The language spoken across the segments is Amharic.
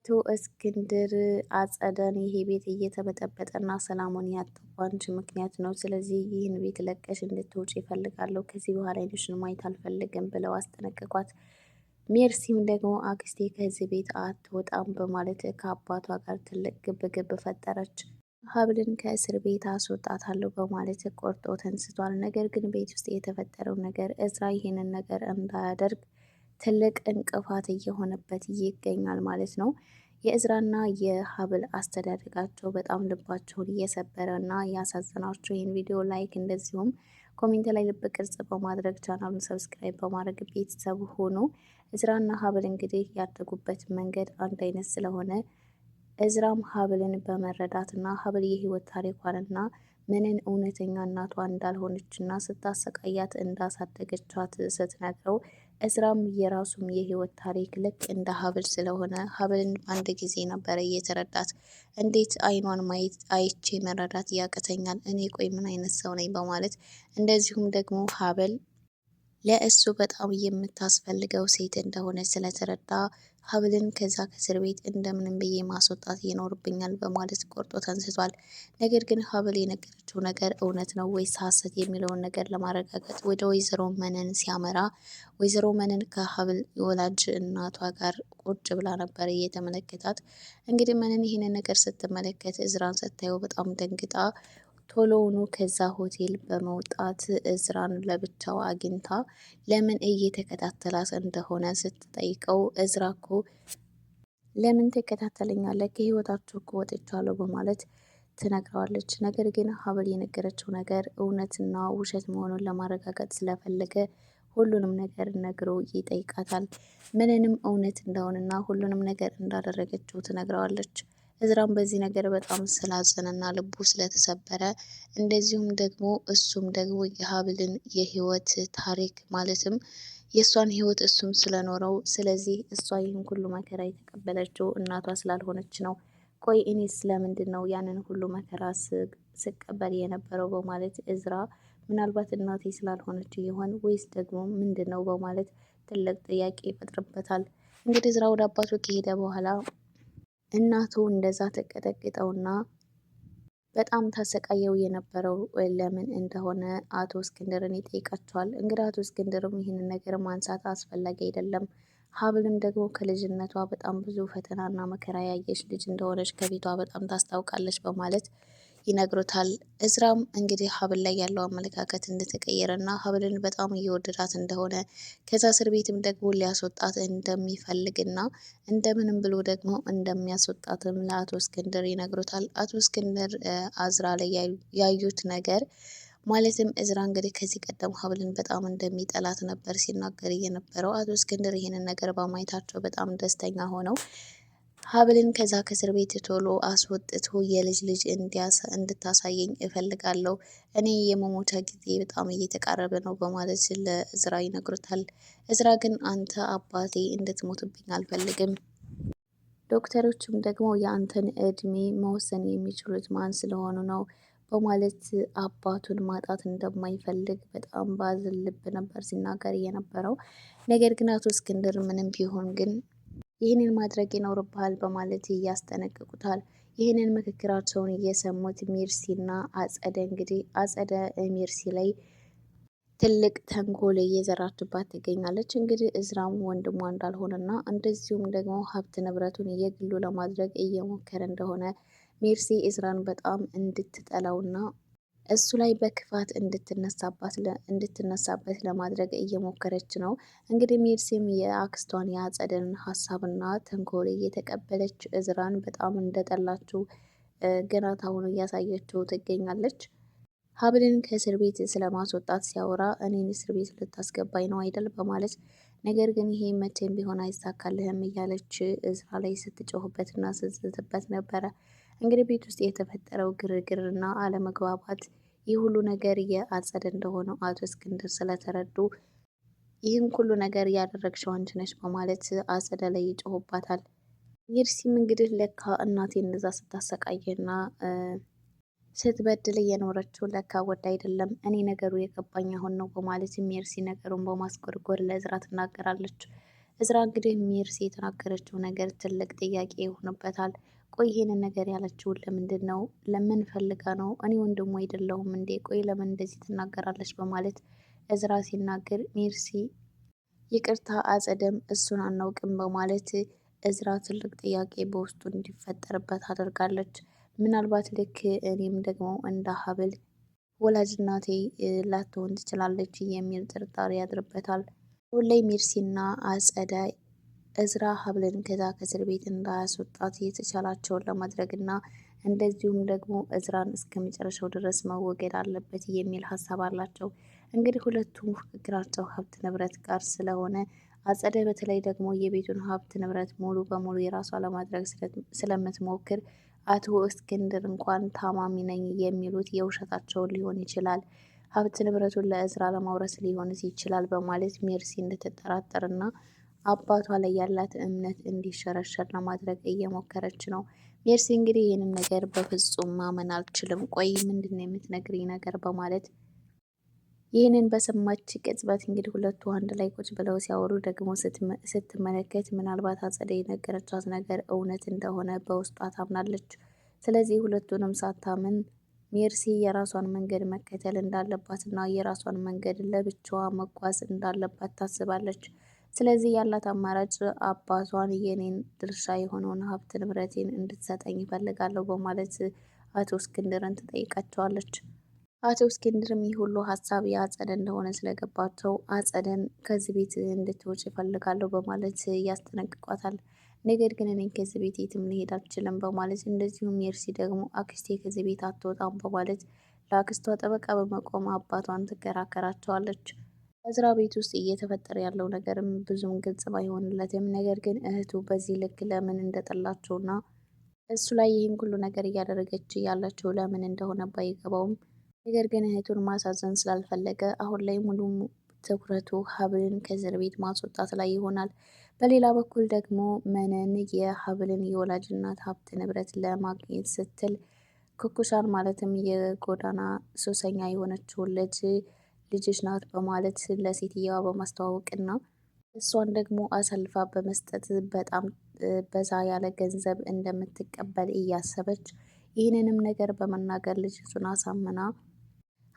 አቶ እስክንድር አጸደን ይሄ ቤት እየተበጠበጠና ሰላሙን ያጣው በአንቺ ምክንያት ነው። ስለዚህ ይህን ቤት ለቀሽ እንድትወጪ ይፈልጋለሁ። ከዚህ በኋላ ዓይንሽን ማየት አልፈልግም ብለው አስጠነቅቋት። ሜርሲም ደግሞ አክስቴ ከዚህ ቤት አትወጣም በማለት ከአባቷ ጋር ትልቅ ግብግብ ፈጠረች። ሀብልን ከእስር ቤት አስወጣታለሁ በማለት ቆርጦ ተንስቷል። ነገር ግን ቤት ውስጥ የተፈጠረው ነገር እዝራ ይህንን ነገር እንዳያደርግ ትልቅ እንቅፋት እየሆነበት ይገኛል ማለት ነው። የእዝራና የሀብል አስተዳደጋቸው በጣም ልባቸውን እየሰበረ እና ያሳዘናቸው። ይህን ቪዲዮ like እንደዚሁም comment ላይ ልብ ቅርጽ በማድረግ ቻናሉን subscribe በማድረግ ቤተሰብ ሆኖ እዝራና ሀብል እንግዲህ ያደጉበት መንገድ አንድ አይነት ስለሆነ እዝራም ሀብልን በመረዳትና ሀብል የህይወት ታሪኳንና ምንን እውነተኛ እናቷ እንዳልሆነችና ስታሰቃያት እንዳሳደገቻት ስትነግረው እዝራም የራሱም የህይወት ታሪክ ልክ እንደ ሀብል ስለሆነ ሀብልን በአንድ ጊዜ ነበረ እየተረዳት። እንዴት አይኗን ማየት አይቼ መረዳት ያቅተኛል? እኔ ቆይ ምን አይነት ሰው ነኝ? በማለት እንደዚሁም ደግሞ ሀብል ለእሱ በጣም የምታስፈልገው ሴት እንደሆነ ስለተረዳ ሀብልን ከዛ ከእስር ቤት እንደምንም ብዬ ማስወጣት ይኖርብኛል በማለት ቆርጦ ተንስቷል። ነገር ግን ሀብል የነገረችው ነገር እውነት ነው ወይስ ሐሰት የሚለውን ነገር ለማረጋገጥ ወደ ወይዘሮ መነን ሲያመራ ወይዘሮ መነን ከሀብል ወላጅ እናቷ ጋር ቁጭ ብላ ነበር እየተመለከታት። እንግዲህ መነን ይህንን ነገር ስትመለከት እዝራን ስታየው በጣም ደንግጣ ቶሎውኑ ከዛ ሆቴል በመውጣት እዝራን ለብቻው አግኝታ ለምን እየተከታተላት እንደሆነ ስትጠይቀው እዝራ እኮ ለምን ትከታተለኛለህ? ከህይወታችሁ እኮ ወጥቻለሁ በማለት ትነግረዋለች። ነገር ግን ሀብል የነገረችው ነገር እውነትና ውሸት መሆኑን ለማረጋገጥ ስለፈለገ ሁሉንም ነገር ነግሮ ይጠይቃታል። ምንንም እውነት እንደሆነና ሁሉንም ነገር እንዳደረገችው ትነግረዋለች። እዝራም በዚህ ነገር በጣም ስላዘነና ልቡ ስለተሰበረ እንደዚሁም ደግሞ እሱም ደግሞ የሀብልን የህይወት ታሪክ ማለትም የእሷን ህይወት እሱም ስለኖረው ስለዚህ እሷ ይህን ሁሉ መከራ የተቀበለችው እናቷ ስላልሆነች ነው። ቆይ እኔ ስለምንድን ነው ያንን ሁሉ መከራ ስቀበል የነበረው በማለት እዝራ ምናልባት እናቴ ስላልሆነች ይሆን ወይስ ደግሞ ምንድን ነው በማለት ትልቅ ጥያቄ ይፈጥርበታል። እንግዲህ እዝራ ወደ አባቱ ከሄደ በኋላ እናቱ እንደዛ ተቀጠቅጠውና በጣም ታሰቃየው የነበረው ለምን እንደሆነ አቶ እስክንድርን ይጠይቃቸዋል። እንግዲህ አቶ እስክንድርም ይህንን ነገር ማንሳት አስፈላጊ አይደለም፣ ሀብልም ደግሞ ከልጅነቷ በጣም ብዙ ፈተናና መከራ ያየች ልጅ እንደሆነች ከቤቷ በጣም ታስታውቃለች በማለት ይነግሩታል። እዝራም እንግዲህ ሀብል ላይ ያለው አመለካከት እንደተቀየረ እና ሀብልን በጣም እየወደዳት እንደሆነ ከዛ እስር ቤትም ደግሞ ሊያስወጣት እንደሚፈልግና እንደምንም ብሎ ደግሞ እንደሚያስወጣትም ለአቶ እስክንድር ይነግሩታል። አቶ እስክንድር አዝራ ላይ ያዩት ነገር ማለትም እዝራ እንግዲህ ከዚህ ቀደም ሀብልን በጣም እንደሚጠላት ነበር ሲናገር የነበረው። አቶ እስክንድር ይህንን ነገር በማየታቸው በጣም ደስተኛ ሆነው ሀብልን ከዛ ከእስር ቤት ቶሎ አስወጥቶ የልጅ ልጅ እንድታሳየኝ እፈልጋለሁ። እኔ የመሞቻ ጊዜ በጣም እየተቃረበ ነው በማለት ለእዝራ ይነግሩታል። እዝራ ግን አንተ አባቴ እንድትሞትብኝ አልፈልግም። ዶክተሮችም ደግሞ የአንተን እድሜ መወሰን የሚችሉት ማን ስለሆኑ ነው በማለት አባቱን ማጣት እንደማይፈልግ በጣም ባዝን ልብ ነበር ሲናገር የነበረው። ነገር ግን አቶ እስክንድር ምንም ቢሆን ግን ይህንን ማድረግ ይኖርብሃል በማለት ያስጠነቅቁታል። ይህንን ምክክራቸውን እየሰሙት ሚርሲና አጸደ እንግዲህ አጸደ ሚርሲ ላይ ትልቅ ተንኮል እየዘራችባት ትገኛለች። እንግዲህ እዝራም ወንድሟ እንዳልሆነና እንደዚሁም ደግሞ ሀብት ንብረቱን የግሉ ለማድረግ እየሞከረ እንደሆነ ሜርሲ እዝራን በጣም እንድትጠላውና እሱ ላይ በክፋት እንድትነሳበት ለማድረግ እየሞከረች ነው። እንግዲህ ሜርሲም የአክስቷን የአጸደን ሀሳብና ተንኮል እየተቀበለች እዝራን በጣም እንደጠላችው ገና ታሁኑ እያሳየችው ትገኛለች። ሀብልን ከእስር ቤት ስለማስወጣት ሲያወራ እኔን እስር ቤት ልታስገባኝ ነው አይደል በማለት ነገር ግን ይሄ መቼም ቢሆን አይሳካልህም እያለች እዝራ ላይ ስትጮህበትና ስትዝትበት ነበረ። እንግዲህ ቤት ውስጥ የተፈጠረው ግርግርና አለመግባባት ይህ ሁሉ ነገር የአጸደ እንደሆነው አቶ እስክንድር ስለተረዱ ይህን ሁሉ ነገር ያደረግሽው አንቺ ነሽ በማለት አጸደ ላይ ይጮሁባታል። ሚርሲም እንግዲህ ለካ እናቴ እንደዛ ስታሰቃየና ስትበድል እየኖረችው ለካ ወድ አይደለም፣ እኔ ነገሩ የገባኝ አሁን ነው በማለት ሜርሲ ነገሩን በማስጎርጎር ለእዝራ ትናገራለች። እዝራ እንግዲህ ሜርሲ የተናገረችው ነገር ትልቅ ጥያቄ ይሆንበታል። ቆይ ይሄንን ነገር ያለችው ለምንድን ነው? ለምን ፈልጋ ነው? እኔ ወንድሙ አይደለሁም እንዴ? ቆይ ለምን እንደዚህ ትናገራለች? በማለት እዝራ ሲናገር ሜርሲ ይቅርታ አጸደም እሱን አናውቅም በማለት እዝራ ትልቅ ጥያቄ በውስጡ እንዲፈጠርበት አድርጋለች። ምናልባት ልክ እኔም ደግሞ እንደ ሀብል ወላጅ እናቴ ላትሆን ትችላለች የሚል ጥርጣሬ ያድርበታል። አሁን ላይ ሜርሲና አጸደ እዝራ ሀብልን ከዛ ከእስር ቤት እንዳያስወጣት የተቻላቸውን ለማድረግ እና እንደዚሁም ደግሞ እዝራን እስከ መጨረሻው ድረስ መወገድ አለበት የሚል ሀሳብ አላቸው። እንግዲህ ሁለቱም ፉክክራቸው ሀብት ንብረት ጋር ስለሆነ አጸደ በተለይ ደግሞ የቤቱን ሀብት ንብረት ሙሉ በሙሉ የራሷ ለማድረግ ስለምትሞክር አቶ እስክንድር እንኳን ታማሚ ነኝ የሚሉት የውሸታቸውን ሊሆን ይችላል፣ ሀብት ንብረቱን ለእዝራ ለማውረስ ሊሆን ይችላል በማለት ሜርሲ እንድትጠራጠርና አባቷ ላይ ያላት እምነት እንዲሸረሸር ለማድረግ እየሞከረች ነው። ሜርሲ እንግዲህ ይህንን ነገር በፍጹም ማመን አልችልም፣ ቆይ ምንድን ነው የምትነግሪኝ ነገር በማለት ይህንን በሰማች ቅጽበት እንግዲህ ሁለቱ አንድ ላይ ቁጭ ብለው ሲያወሩ ደግሞ ስትመለከት ምናልባት አጸደ የነገረቻት ነገር እውነት እንደሆነ በውስጧ ታምናለች። ስለዚህ ሁለቱንም ሳታምን ሜርሲ የራሷን መንገድ መከተል እንዳለባትና የራሷን መንገድ ለብቻዋ መጓዝ እንዳለባት ታስባለች። ስለዚህ ያላት አማራጭ አባቷን የኔን ድርሻ የሆነውን ሀብት ንብረቴን እንድትሰጠኝ እፈልጋለሁ በማለት አቶ እስክንድርን ትጠይቃቸዋለች። አቶ እስክንድርም ይህ ሁሉ ሀሳብ የአጸደ እንደሆነ ስለገባቸው አጸደን ከዚህ ቤት እንድትወጪ እፈልጋለሁ በማለት ያስጠነቅቋታል። ነገር ግን እኔ ከዚህ ቤት የትም ልሄድ አልችልም በማለት እንደዚሁም ሜርሲ ደግሞ አክስቴ ከዚህ ቤት አትወጣም በማለት ለአክስቷ ጠበቃ በመቆም አባቷን ትከራከራቸዋለች። እዝራ ቤት ውስጥ እየተፈጠረ ያለው ነገርም ብዙም ግልጽ ባይሆንለትም ነገር ግን እህቱ በዚህ ልክ ለምን እንደጠላቸውና እሱ ላይ ይህን ሁሉ ነገር እያደረገች ያለችው ለምን እንደሆነ ባይገባውም ነገር ግን እህቱን ማሳዘን ስላልፈለገ አሁን ላይ ሙሉ ትኩረቱ ሀብልን ከእስር ቤት ማስወጣት ላይ ይሆናል። በሌላ በኩል ደግሞ መነን የሀብልን የወላጅ እናት ሀብት ንብረት ለማግኘት ስትል ኩኩሻን ማለትም የጎዳና ሱሰኛ የሆነችውን ልጅ ልጅሽ ናት በማለት ለሴትየዋ በማስተዋወቅና እሷን ደግሞ አሳልፋ በመስጠት በጣም በዛ ያለ ገንዘብ እንደምትቀበል እያሰበች ይህንንም ነገር በመናገር ልጅቱን አሳምና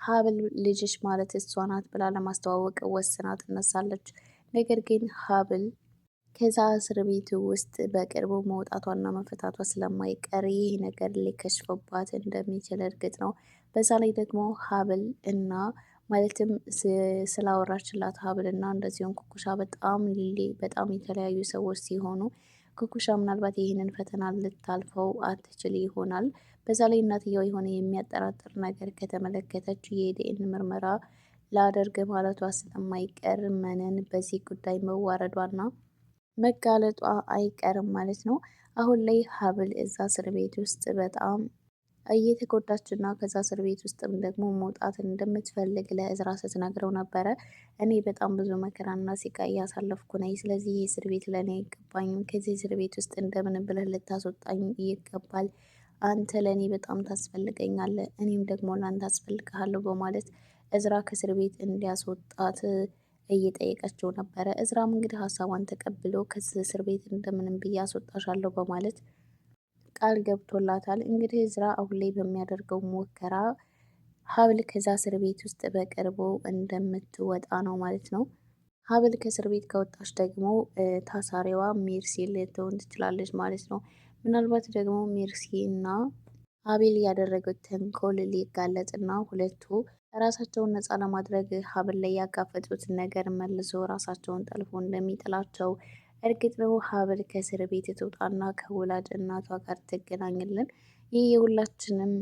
ሀብል ልጅሽ ማለት እሷ ናት ብላ ለማስተዋወቅ ወስና ትነሳለች። ነገር ግን ሀብል ከዛ እስር ቤት ውስጥ በቅርቡ መውጣቷና መፈታቷ ስለማይቀር ይህ ነገር ሊከሽፍባት እንደሚችል እርግጥ ነው። በዛ ላይ ደግሞ ሀብል እና ማለትም ስላወራችላት ሀብል እና እንደዚሁም ኩኩሻ በጣም ሊሊ በጣም የተለያዩ ሰዎች ሲሆኑ ኩኩሻ ምናልባት ይህንን ፈተና ልታልፈው አትችል ይሆናል። በዛ ላይ እናትየው የሆነ የሚያጠራጥር ነገር ከተመለከተች የዲኤን ምርመራ ላደርግ ማለቷ ስለማይቀር መነን በዚህ ጉዳይ መዋረዷና መጋለጧ አይቀርም ማለት ነው። አሁን ላይ ሀብል እዛ እስር ቤት ውስጥ በጣም እየተጎዳች እና ከዛ እስር ቤት ውስጥም ደግሞ መውጣት እንደምትፈልግ ለእዝራ ስትነግረው ነበረ። እኔ በጣም ብዙ መከራና ሲቃይ እያሳለፍኩ ነኝ። ስለዚህ ይህ እስር ቤት ለእኔ አይገባኝም። ከዚህ እስር ቤት ውስጥ እንደምን ብለህ ልታስወጣኝ ይገባል። አንተ ለእኔ በጣም ታስፈልገኛለህ፣ እኔም ደግሞ ለአንተ አስፈልግሃለሁ በማለት እዝራ ከእስር ቤት እንዲያስወጣት እየጠየቀችው ነበረ። እዝራም እንግዲህ ሀሳቧን ተቀብሎ ከዚህ እስር ቤት እንደምንም ብዬ አስወጣሻለሁ በማለት ቃል ገብቶላታል። እንግዲህ እዝራ አሁን ላይ በሚያደርገው ሙከራ ሀብል ከዛ እስር ቤት ውስጥ በቅርቡ እንደምትወጣ ነው ማለት ነው። ሀብል ከእስር ቤት ከወጣች ደግሞ ታሳሪዋ ሜርሲ ልትሆን ትችላለች ማለት ነው። ምናልባት ደግሞ ሜርሲ እና አቤል ያደረገው ተንኮል ሊጋለጥና ሁለቱ ራሳቸውን ነፃ ለማድረግ ሀብል ላይ ያጋፈጡት ነገር መልሶ ራሳቸውን ጠልፎ እንደሚጥላቸው እርግጥ ነው። ሀብል ከእስር ቤት ትውጣና ከወላጅ እናቷ ጋር ትገናኝልን። ይህ የሁላችንም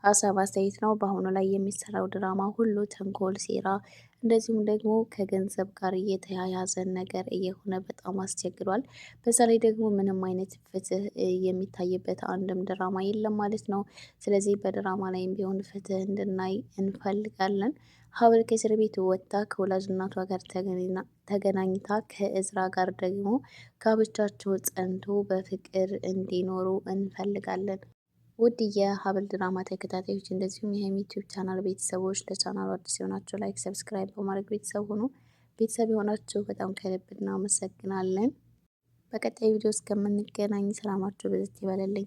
ሀሳብ አስተያየት ነው። በአሁኑ ላይ የሚሰራው ድራማ ሁሉ ተንኮል፣ ሴራ እንደዚሁም ደግሞ ከገንዘብ ጋር የተያያዘ ነገር እየሆነ በጣም አስቸግሯል። በዛ ላይ ደግሞ ምንም አይነት ፍትህ የሚታይበት አንድም ድራማ የለም ማለት ነው። ስለዚህ በድራማ ላይም ቢሆን ፍትህ እንድናይ እንፈልጋለን። ሀብል ከእስር ቤት ወጥታ ከወላጅ እናቷ ጋር ተገናኝታ ከእዝራ ጋር ደግሞ ጋብቻቸው ጸንቶ በፍቅር እንዲኖሩ እንፈልጋለን። ውድ የሀብል ድራማ ተከታታዮች እንደዚሁም የሀይሚ ዩቲዩብ ቻናል ቤተሰቦች ለቻናሉ አዲስ የሆናቸው like፣ subscribe በማድረግ ቤተሰብ ሁኑ። ቤተሰብ የሆናችሁ በጣም ከልብ እናመሰግናለን። በቀጣይ ቪዲዮ እስከምንገናኝ ሰላማችሁ ብዝት ይበልልኝ።